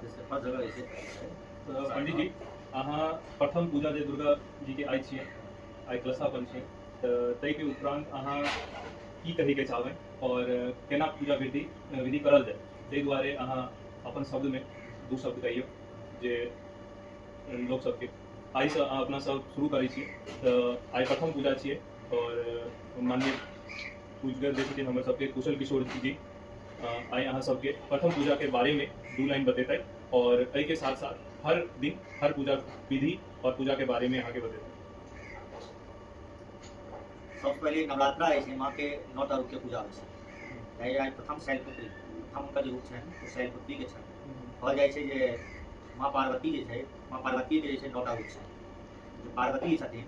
जे छै हर जगह जे छै छै। तऽ पंडित जी, अहाँ प्रथम पूजा जे दुर्गा जी के आइ छियै, आइ कलशस्थापन छियै, तऽ ताहिके उपरांत अहाँ की कहैके चाहबै और केना पूजा विधि विधि करल जाय, ताहि दुआरे अहाँ अपन शब्दमे दू शब्द कहियौ जे लोक सबके। आइसँ अहाँ अपना सब शुरू करै छियै, तऽ आइ प्रथम पूजा छियै और माननीय पूजगर जे छथिन हमर सबके कुशल किशोर जी आइ अहाँ सबके प्रथम पूजा के बारे में दू लाइन बतेतै और एहिके साथ साथ हर दिन हर पूजा विधि और पूजा के बारे में अहाँके बतेतै। सबसँ पहिले नवरात्रा जे छै माँ के 9टा रूप के पूजा होइ छै। ताहि आइ प्रथम शैलपुत्री, प्रथम हुनकर जे रूप छनि ओ शैलपुत्री के छनि। कहल जाइ छै जे माँ पार्वती जे छै, माँ पार्वती के जे छै 9टा रूप छनि। जे पार्वती छथिन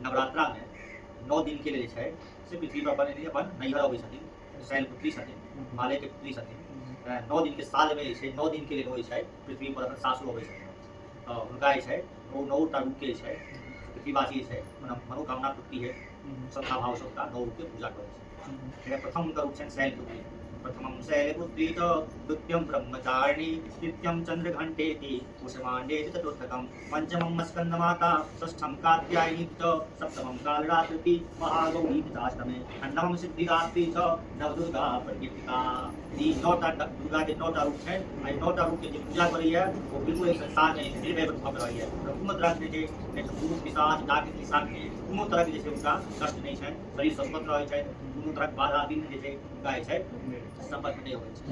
नवरात्रा में 9 दिन के लेल जे छै से पृथ्वी पर अपन अपन नैहर अबै छथिन, शैलपुत्री छथिन, हिमालय के पुत्री छथिन। 9 दिन के साल में जे छै 9 दिन के लेल होइ छै पृथ्वी पर अपन सासुर अबै छथिन। तऽ हुनका जे छै 9टा रूप के जे छै पृथ्वीवासी जे छै मनोकामना पूर्ति है श्रद्धा भाव सबटा 9 रूप के पूजा करै छै। प्रथम हुनकर रूप छनि शैलपुत्री। प्रथमं शैलपुत्री च द्वितीयं ब्रह्मचारिणी तृतीयं चंद्रघंटेति कुष्मांडेति चतुर्थकं पंचमं स्कंदमाता षष्ठं कात्यायनी च सप्तमं कालरात्रि महागौरी चाष्टमे नवम सिद्धिदात्री च नवदुर्गा प्रकीर्तिता। ई 9टा दुर्गा के 9टा रूप छनि। एहि 9टा रूप के जे पूजा करैया ओ बिल्कुल एहि संसार में निर्भय भऽ के रहैया। कोनो तरह के जे भूत पिशाच डाकिनी साकिनी कोनो तरह के जे छै हुनका कष्ट नहि छनि, शरीर स्वस्थ रहै छनि, कोनो तरहक बाधा विघ्न जे छै हुनका जे छै संपर्क नहि होइ छै।